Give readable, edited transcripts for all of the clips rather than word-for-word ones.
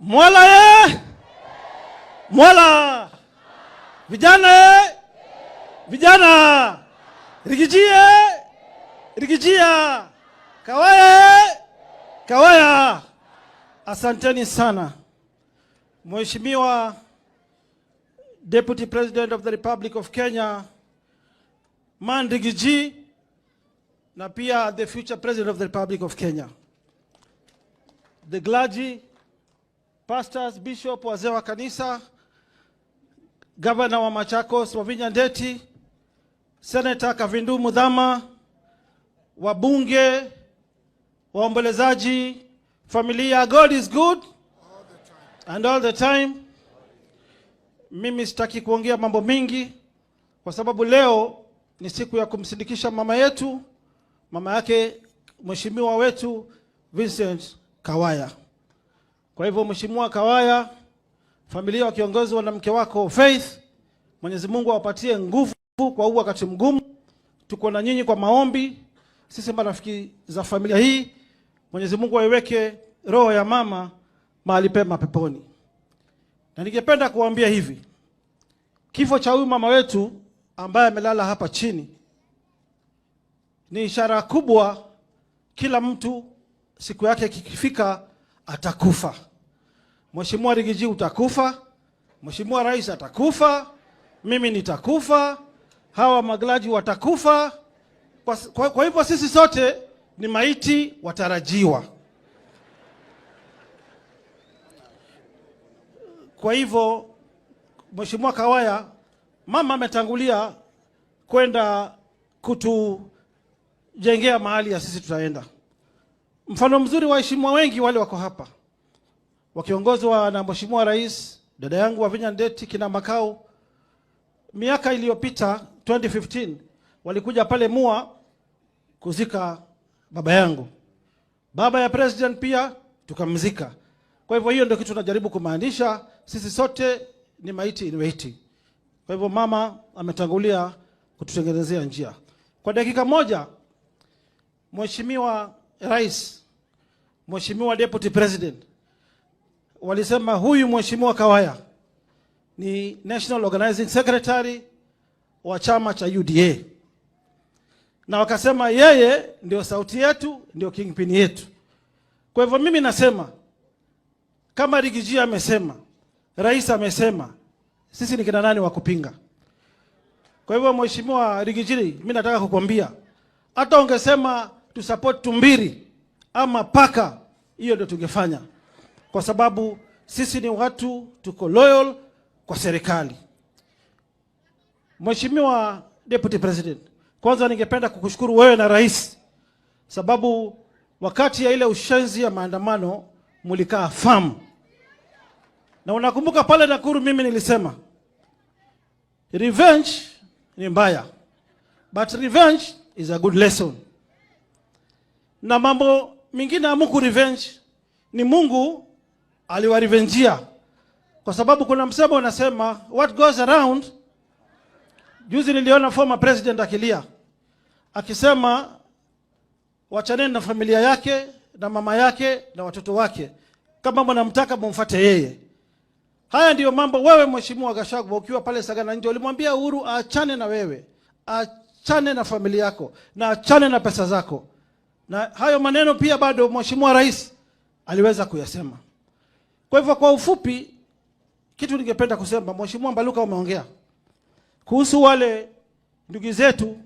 Mwala ye! Mwala! Vijana ye! Vijana! Riggy G ye! Riggy G! Kawaya ye! Kawaya! Asanteni sana. Mheshimiwa Deputy President of the Republic of Kenya, Man Riggy G, na pia the future President of the Republic of Kenya. The clergy, pastors, bishop, wazee wa kanisa, Governor wa Machakos Wavinya Ndeti, Senator Kavindu Muthama, wabunge, waombolezaji, familia, God is good and all the time. Mimi sitaki kuongea mambo mingi kwa sababu leo ni siku ya kumsindikisha mama yetu, mama yake mheshimiwa wetu Vincent Kawaya. Kwa hivyo, Mheshimiwa Kawaya, familia wakiongozwa na mke wako Faith, Mwenyezi Mungu awapatie nguvu kwa huu wakati mgumu. Tuko na nyinyi kwa maombi, sisi marafiki za familia hii. Mwenyezi Mungu aiweke roho ya mama mahali pema peponi. Na ningependa kuambia hivi, kifo cha huyu mama wetu ambaye amelala hapa chini ni ishara kubwa, kila mtu siku yake ikifika atakufa. Mheshimiwa Riggy G utakufa, Mheshimiwa Rais atakufa, mimi nitakufa, hawa maclergy watakufa. Kwa hivyo sisi sote ni maiti watarajiwa. Kwa hivyo Mheshimiwa Kawaya, mama ametangulia kwenda kutujengea mahali ya sisi tutaenda. Mfano mzuri, waheshimiwa wengi wale wako hapa wakiongozwa na Mheshimiwa Rais, dada yangu Wavinya Ndeti, kina Makau, miaka iliyopita 2015 walikuja pale Mua kuzika baba yangu, baba ya president pia tukamzika. Kwa hivyo hiyo ndio kitu tunajaribu kumaanisha, sisi sote ni maiti in waiting. Kwa hivyo mama ametangulia kututengenezea njia. Kwa dakika moja, Mheshimiwa Rais, Mheshimiwa Deputy President walisema huyu Mheshimiwa Kawaya ni National Organizing Secretary wa chama cha UDA, na wakasema yeye ndio sauti yetu, ndio kingpin yetu. Kwa hivyo mimi nasema kama Riggy G amesema, rais amesema, sisi ni kina nani wa kupinga? Kwa hivyo Mheshimiwa Riggy G, mimi nataka kukwambia hata ungesema tu support tumbiri ama paka, hiyo ndio tungefanya, kwa sababu sisi ni watu tuko loyal kwa serikali. Mheshimiwa Deputy President, kwanza ningependa kukushukuru wewe na rais, sababu wakati ya ile ushenzi ya maandamano mulikaa firm, na unakumbuka pale Nakuru mimi nilisema revenge ni mbaya, but revenge is a good lesson. Na mambo mengine hamuku revenge, ni Mungu aliwarevenjia, kwa sababu kuna msemo unasema, "What goes around." Juzi niliona former president akilia akisema wachaneni na familia yake na mama yake na watoto wake, kama mnamtaka mumfuate yeye. Haya ndiyo mambo wewe Mheshimiwa Gachagua ukiwa pale Sagana nje ulimwambia Uhuru aachane na wewe, aachane na familia yako na aachane na pesa zako, na hayo maneno pia bado Mheshimiwa Rais aliweza kuyasema. Kwa hivyo kwa ufupi, kitu ningependa kusema, Mheshimiwa Mbaluka, umeongea kuhusu wale ndugu zetu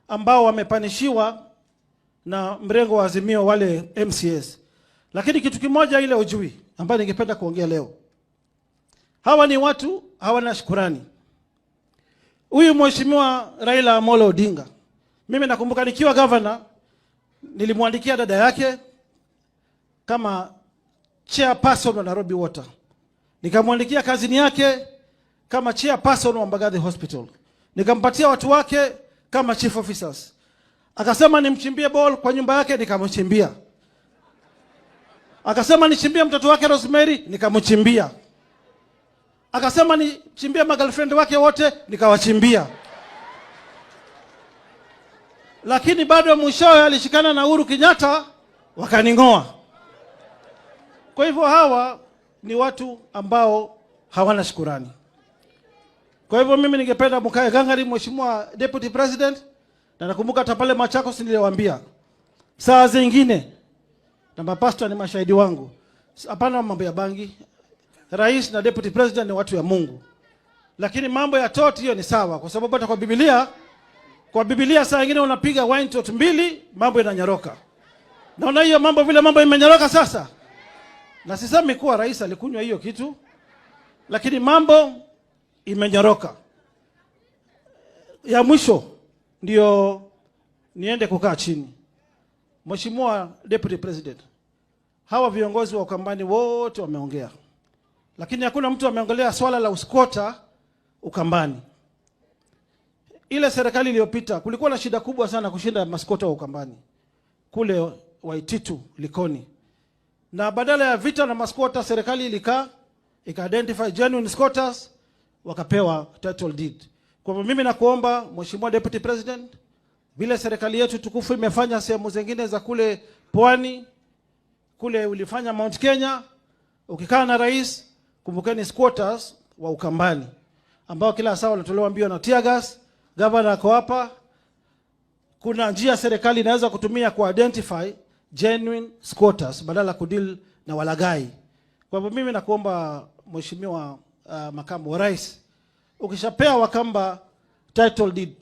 ambao wamepunishiwa na mrengo wa Azimio, wale MCAs, lakini kitu kimoja ile ujui ambayo ningependa kuongea leo, hawa ni watu hawana shukurani. Huyu Mheshimiwa Raila Amolo Odinga, mimi nakumbuka nikiwa governor nilimwandikia dada yake kama chairperson wa Nairobi Water, nikamwandikia cousin yake kama chairperson wa Mbagathi Hospital, nikampatia watu wake kama chief officers. Akasema nimchimbie borehole kwa nyumba yake, nikamchimbia. Akasema nichimbie mtoto wake Rosemary, nikamchimbia. Akasema nichimbie magirlfriend wake wote, nikawachimbia. Lakini bado mwishowe alishikana na Uhuru Kenyatta wakaning'oa. Kwa hivyo hawa ni watu ambao hawana shukurani. Kwa hivyo mimi ningependa mkae gangari, Mheshimiwa Deputy President, na nakumbuka hata pale Machakos niliwaambia saa zingine, na mapasta ni mashahidi wangu, hapana mambo ya bangi. Rais na Deputy President ni watu ya Mungu, lakini mambo ya tot hiyo ni sawa, kwa sababu hata kwa Biblia saa ingine unapiga wine tot mbili, mambo inanyoroka. Naona hiyo mambo vile mambo imenyoroka sasa, na sisemi kuwa rais alikunywa hiyo kitu, lakini mambo imenyoroka. Ya mwisho ndio niende kukaa chini. Mheshimiwa Deputy President, hawa viongozi wa Ukambani wote wameongea, lakini hakuna mtu ameongelea swala la usquatter Ukambani. Ile serikali iliyopita kulikuwa na shida kubwa sana kushinda masquatter wa Ukambani kule Waititu, Likoni, na badala ya vita na masquatter, serikali ilikaa ika identify genuine squatters wakapewa title deed. Kwa hivyo mimi nakuomba Mheshimiwa Deputy President, vile serikali yetu tukufu imefanya sehemu zingine za kule pwani, kule ulifanya Mount Kenya, ukikaa na rais, kumbukeni squatters wa Ukambani ambao kila saa wanatolewa mbio na tear gas. Governor ako hapa. Kuna njia serikali inaweza kutumia ku identify genuine squatters badala ya kudeal na walaghai. Kwa hivyo mimi nakuomba Mheshimiwa makamu wa rais, ukishapea Wakamba title deed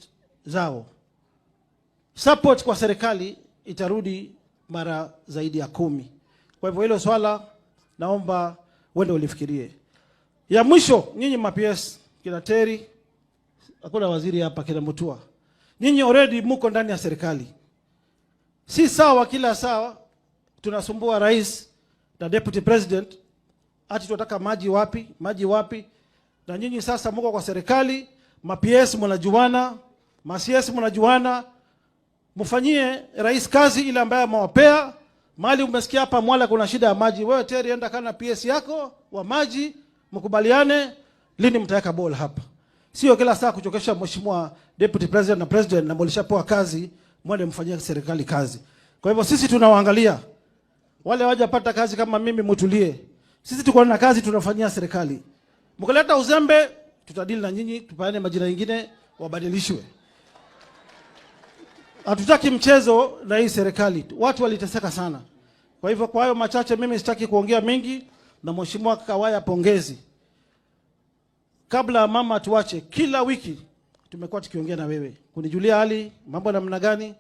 zao, support kwa serikali itarudi mara zaidi ya 10. Kwa hivyo hilo swala naomba uende ulifikirie. Ya mwisho, nyinyi ma PS kina Terry, hakuna waziri hapa, kina Mutua, nyinyi already muko ndani ya serikali. Si sawa kila saa tunasumbua rais na deputy president ati tunataka maji wapi, maji wapi, na nyinyi sasa muko kwa serikali, ma PS mnajuana, ma CS mnajuana, mfanyie rais kazi ile ambayo amewapea. Mali umesikia hapa Mwala kuna shida ya maji, wewe Terry enda kana PS yako wa maji, mkubaliane lini mtaweka borehole hapa. Sio kila saa kuchokesha mheshimiwa deputy president na president, na mlishapewa kazi, mwende mfanyie serikali kazi. Kwa hivyo sisi tunawaangalia wale hawajapata kazi kama mimi, mtulie. Sisi tuko na kazi tunafanyia serikali. Mkileta uzembe, tutadili na nyinyi, tupeane majina mengine wabadilishwe. Hatutaki mchezo na hii serikali, watu waliteseka sana. Kwa hivyo, kwa hayo machache, mimi sitaki kuongea mengi, na mheshimiwa Kawaya, pongezi. Kabla mama tuache, kila wiki tumekuwa tukiongea na wewe kunijulia hali mambo namna gani.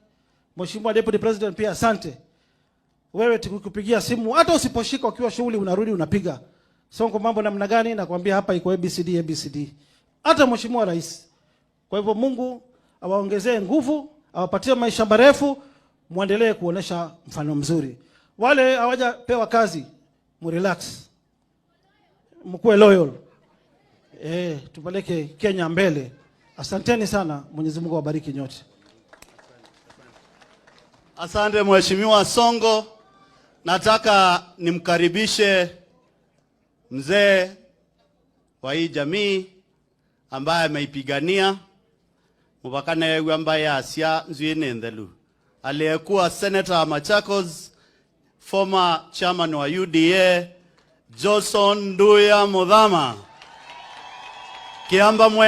Mheshimiwa Deputy President pia asante. Wewe tukikupigia simu hata usiposhika ukiwa shughuli unarudi unapiga. Sonko, mambo namna gani? Nakwambia hapa iko ABCD ABCD. Hata Mheshimiwa Rais. Kwa hivyo Mungu awaongezee nguvu, awapatie maisha marefu, muendelee kuonesha mfano mzuri. Wale hawajapewa kazi, mrelax. Mkuwe loyal. Tupeleke Kenya mbele. Asanteni sana, Mwenyezi Mungu awabariki nyote. Asante Mheshimiwa Sonko. Nataka nimkaribishe mzee wa hii jamii ambaye ameipigania mubakane ambaye asia nzwini nthelu, aliyekuwa senator wa Machakos, former chairman wa UDA Johnson Nduya Muthama. Kiamba mwe.